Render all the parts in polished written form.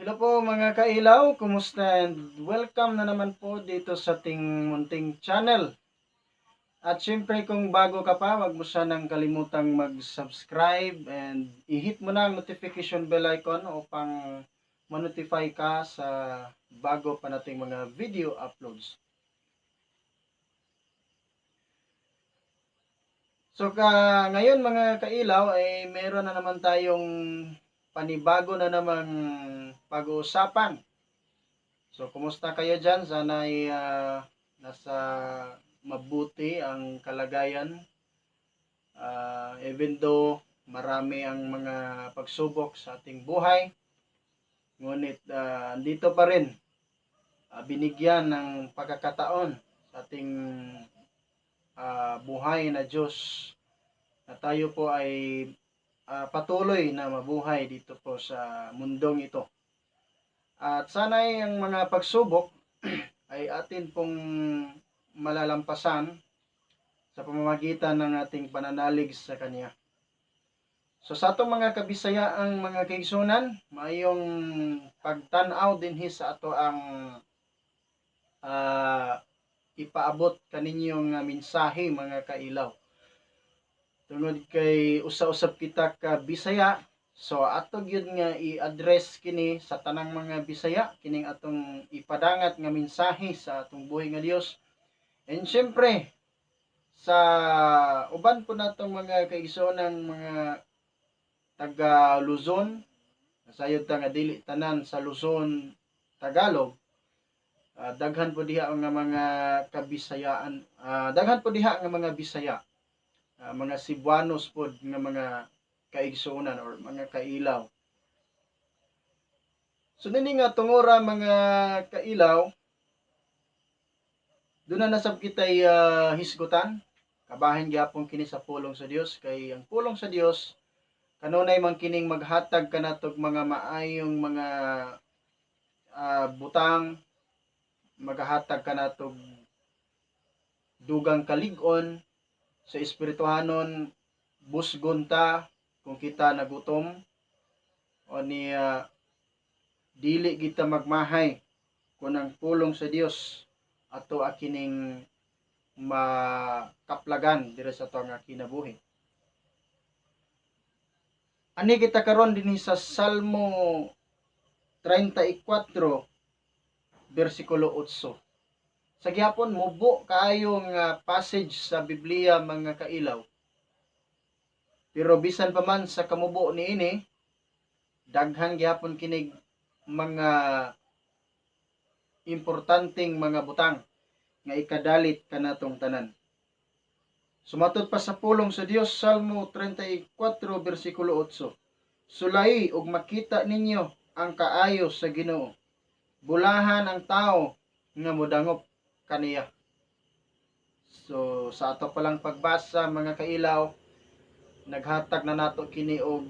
Hello po, mga kailaw, kumusta and welcome na naman po dito sa ating munting channel. At syempre, kung bago ka pa, wag mo sanang kalimutang mag-subscribe and i-hit mo na ang notification bell icon upang ma-notify ka sa bago pa nating mga video uploads. So ngayon, mga kailaw, ay meron na naman tayong panibago na namang pag-uusapan. So kumusta kayo dyan? Sana ay nasa mabuti ang kalagayan. Even though marami ang mga pagsubok sa ating buhay, ngunit andito pa rin binigyan ng pagkakataon sa ating buhay na Diyos na tayo po ay patuloy na mabuhay dito po sa mundong ito. At sana ay ang mga pagsubok ay atin pong malalampasan sa pamamagitan ng ating pananalig sa Kanya. So sa atong mga kabisayaang mga kaigsunan, maayong pagtan-aw dinhi sa ato ang ipaabot kaninyong mensahe, mga kailaw. Tungod kay usa-usab kita ka Bisaya, so ato gyud nga i-address kini sa tanang mga Bisaya, kining atong ipadangat nga mensahe sa atong buhi nga Dios. And syempre sa uban po natong mga kaigsoonang mga taga Luzon, sayod ta nga dili tanan sa Luzon Tagalog, daghan po diha nga mga kabisayaan, daghan po diha nga mga Bisaya, mga Cebuanos pod nga mga kaigsuonan or mga kailaw. So nini nga tungura, mga kailaw, doon na nasab kitay hisgutan kabahin gyapon kini sa pulong sa Dios, kay ang pulong sa Dios kanunay man kining maghatag kanatog mga maayong mga butang, magahatag kanatog dugang kalig-on sa espirituhanon, busgon ta kung kita nagutom o niya dili kita magmahay kung ang pulong sa Dios ato kining makaplagan diri sa ato nga kinabuhi. Ani kita karon dinhi sa Salmo 34 bersikulo 8. Sa gihapon mubo kaayo nga passage sa Biblia, mga kailaw. Pero bisan pa man sa kamubo niini, daghan gihapon kinig mga importanteng mga butang nga ikadalit kanatong tanan. Sumatod pa sa pulong sa Dios, Salmo 34 bersikulo 8. "Sulay ug makita ninyo ang kaayo sa Ginoo. Bulahan ang tao nga modangop kaniya." So sa ato palang pagbasa, mga kailaw, naghatag na nato kini og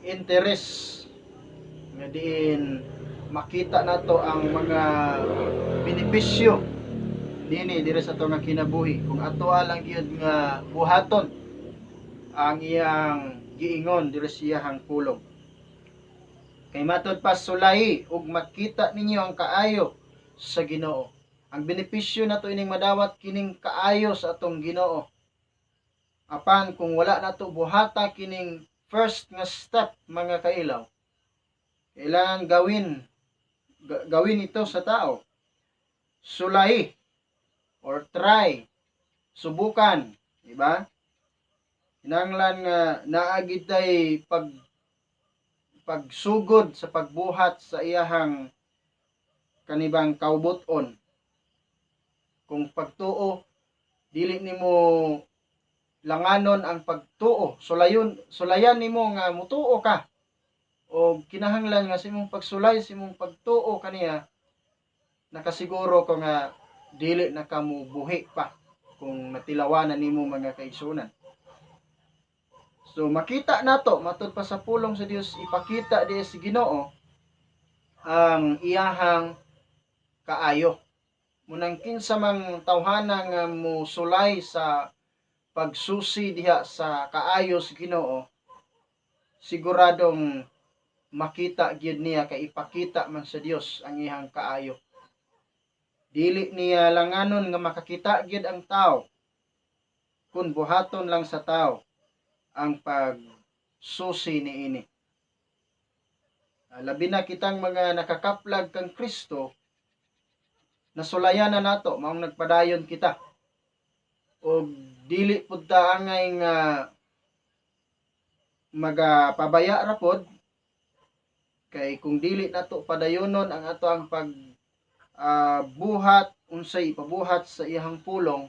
interest nga diin makita nato ang mga benepisyo nini diri sa ato nga kinabuhi kung ato lang gyud nga buhaton ang iyang giingon diri sa iyang pulong. Kay matod pa, "Sulay ug makita ninyo ang kaayo sa Ginoo." Ang benepisyo nato ining madawat kining kaayo sa atong Ginoo. Apan kung wala nato buhata kining first nga step, mga kailaw, kailangan gawin ito sa tao. Sulay or try, subukan, di ba? Kinahanglan nga naa gitay pagsugod sa pagbuhat sa iyahang kanibang kaubuton. Kung pagtuo, dili nimo langanon ang pagtuo. Sulayon, sulayan nimo nga mutuo ka. O kinahanglan nga sa imong pagsulay, sa imong pagtuo kaniya, nakasiguro ko nga dili na ka buhi pa kung natilawanan nimo, mga kaigsunan. So makita nato, matud pa sa pulong sa Dios, ipakita di sa Ginoo ang iyahang kaayo. Munang kinsa mang tawhana nga mosulay sa pagsusi diha sa kaayo sa Ginoo, siguradong Makita gyud niya kay ipakita man sa Dios ang iyang kaayo. Dili niya langanon nga makakita gyud ang tao kung buhaton lang sa tao ang pagsusi niini. Labi na kitang mga nakakaplag kang Kristo, nasulayan na nato, maong nagpadayon kita. O dili pud ta angay nga magapabaya ra pod, kay kung dili nato padayonon ang ato ang pag buhat unsay ipabuhat sa iyang pulong,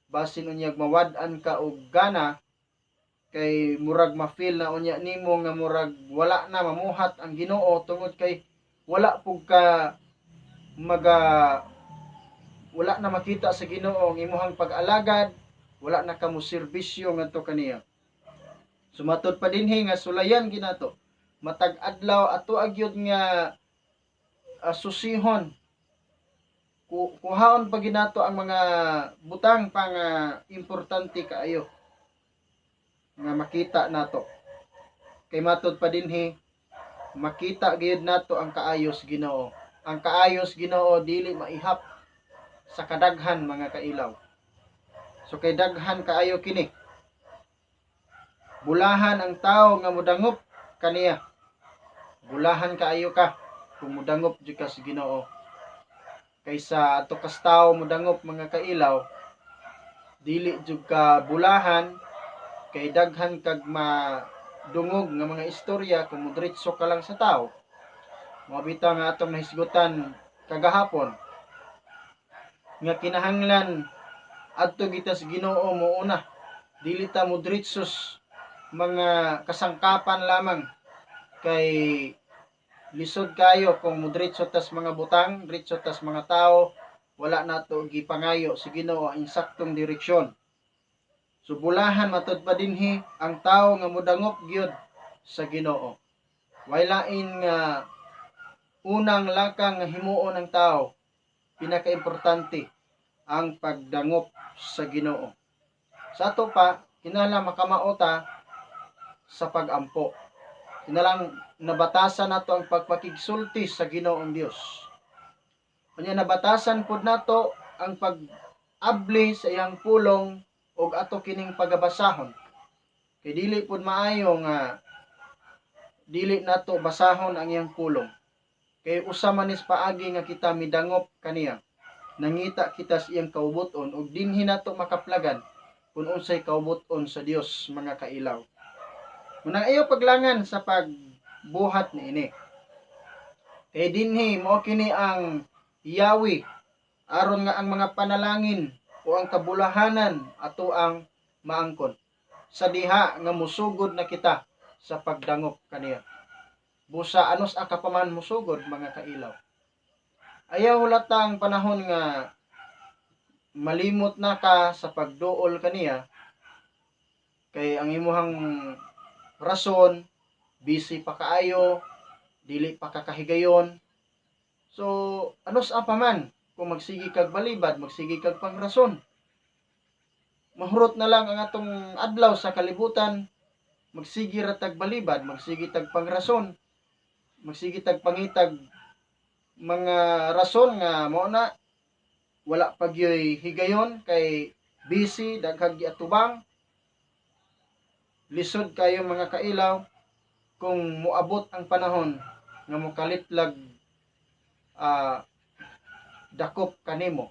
basin unyag mawad-an ka og gana, kay murag ma-feel na unya nimo nga murag wala na mamuhat ang Ginoo tungod kay wala pug ka maga, wala na makita sa Ginoo ang imuhang pag-alagad, wala na kamo serbisyo ngadto kaniya. Sumatod pa dinhi nga sulayan ginato matag adlaw, ato agyod nga susihon, kuhaon pa ginato ang mga butang pa nga importante kaayo nga makita nato. Kay matod pa dinhi, makita gyud nato ang kaayos Ginoo. Ang kaayos Ginoo dili maihap sa kadaghan, mga kailaw. So kay daghan kaayo kini. Bulahan ang tao nga mudangop kaniya. Bulahan kaayo ka kung mudangop jud ka sa Ginoo. Kaysa ato kas tao mudangop, mga kailaw, dili jud ka bulahan kay daghan kag madungog nga mga istorya kung mudritso ka lang sa tao. Mao bitaw nga atong nahisgutan kagahapon nga kinahanglan adto kita sa Ginoo mouna, dili ta mudritso mga kasangkapan lamang, kay lisod kayo kung mudritso tas mga butang, dritso tas mga tao, wala nato gipangayo sa Ginoo ang insaktong direksyon. So bulahan, matod pa dinhi, ang tao nga mudangop gyud sa Ginoo. Way lain nga unang lakang nga himuon ng tao, pinakaimportante ang pagdangop sa Ginoo. Sa ato pa, kinahanglan makamao ta sa pagampo. Kinahanglan nabatasan nato ang pagpakigsulti sa Ginoong Dios. Unya nabatasan pud nato ang pag-abli sa iyang pulong og ato kining pagabasahon. Kay dili pud maayo nga dili nato basahon ang iyang pulong. Kay usa man is paagi nga kita midangop kaniya. Nangita kita sa iyang kaubuton ug dinhi nato makaplagan kung unsay kaubuton sa Dios, mga kailaw. Munang ayaw paglangan sa pagbuhat niini. Kay dinhi mao kini ang yawi aron nga ang mga panalangin o ang kabulahanan ato ang maangkon sa diha nga musugod na kita sa pagdangop kaniya. Busa anos ka pa man musugod, mga kailaw. Ayaw hulata ang panahon nga malimot na ka sa pagduol kaniya kay ang imuhang rason, busy pa kaayo, dili pa ka kahigayon. So anos pa man kung magsige kag balibad, magsige kag pangrason, mahurot na lang ang atong adlaw sa kalibutan, magsige ra tag balibad, magsige tag pangrason, magsige tag pangitag mga rason nga mao na, wala pa gyoy higayon kay busy, daghang giatubang. Lisod kayo, mga kailaw, kung moabot ang panahon nga mokalitlag dakop kanimo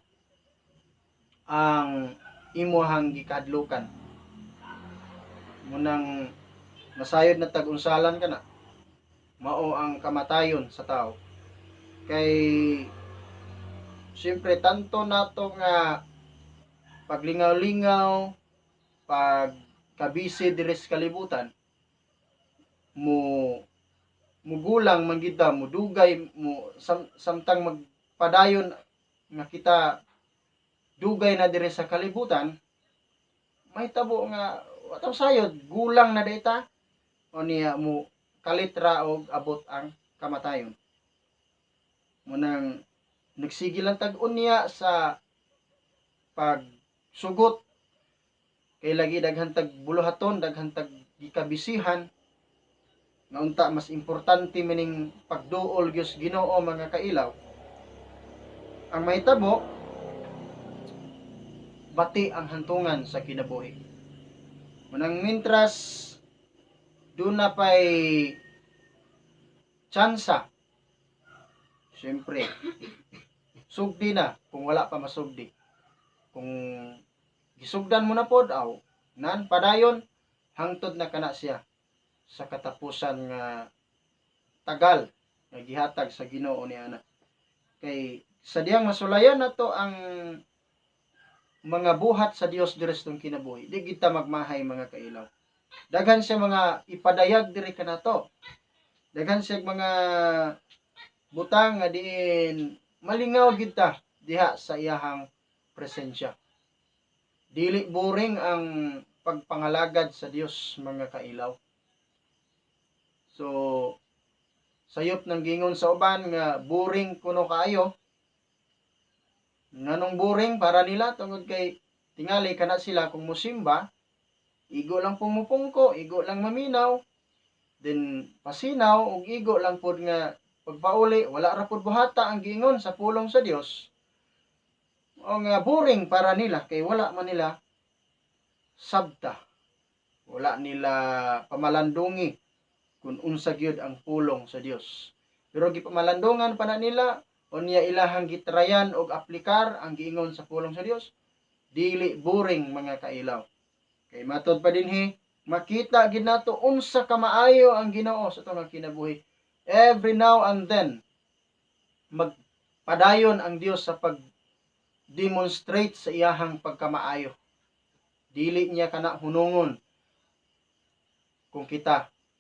ang imuhang gikadlukan. Munang nasayod na tag-unsalan kana, mao ang kamatayon sa tao. Kay siyempre tanto nato nga paglingaw-lingaw, pag kabisi diri sa kalibutan, mo mugulang man kita, mo dugay mo samtang magpadayon nga kita dugay na diri sa kalibutan, mahitabo nga wataw sayod, gulang na dita o niya mo kalitra og abot ang kamatayon. Munang nagsige lang tag unya sa pagsugot kay lagi daghan tag buluhaton, daghan tag gikabisihan. Nga unta mas importante mining pagduol gyud sa Ginoo, mga kailaw. Ang mahitabo, bati ang hantungan sa kinabuhi. Manang mintras duna pay tsansa, siyempre, sugdi na kung wala pa masugdi. Kung gisugdan mo na pod aw nan padayon hangtod na kana siya sa katapusan nga tagal nga gihatag sa Ginoo ni ana. Kay sa diyang masulayan nato ang mga buhat sa Dios diri sa atong kinabuhi, di kita magmahay, mga kailaw. Daghan siya mga ipadayag diri kanato. Daghan siya mga butang nga diin malingaw gid ta diha sa iyahang presensya. Dili boring ang pagpangalagad sa Dios, mga kailaw. So sayop ng gingon sa uban nga boring kuno kaayo. Nganong boring para nila? Tungod kay tingali kana sila kung musimba, igo lang pumupungko, igo lang maminaw, then pasinaw ug igo lang pod nga pagpauli, wala ra pod buhata ang giingon sa pulong sa Dios. O nga boring para nila kay wala man nila sabta. Wala nila pamalandungi kung unsa gyud ang pulong sa Dios. Pero gipamalandungan pa na nila unya ilahang gitrayan og aplikar ang giingon sa pulong sa Dios, dili boring, mga kailaw. Kay matod pa dinhi, makita gid nato unsa ka maayo ang Ginoo sa atong kinabuhi. Every now and then magpadayon ang Dios sa pag demonstrate sa iyahang pagkamaayo. Dili niya kana hunungon kung kita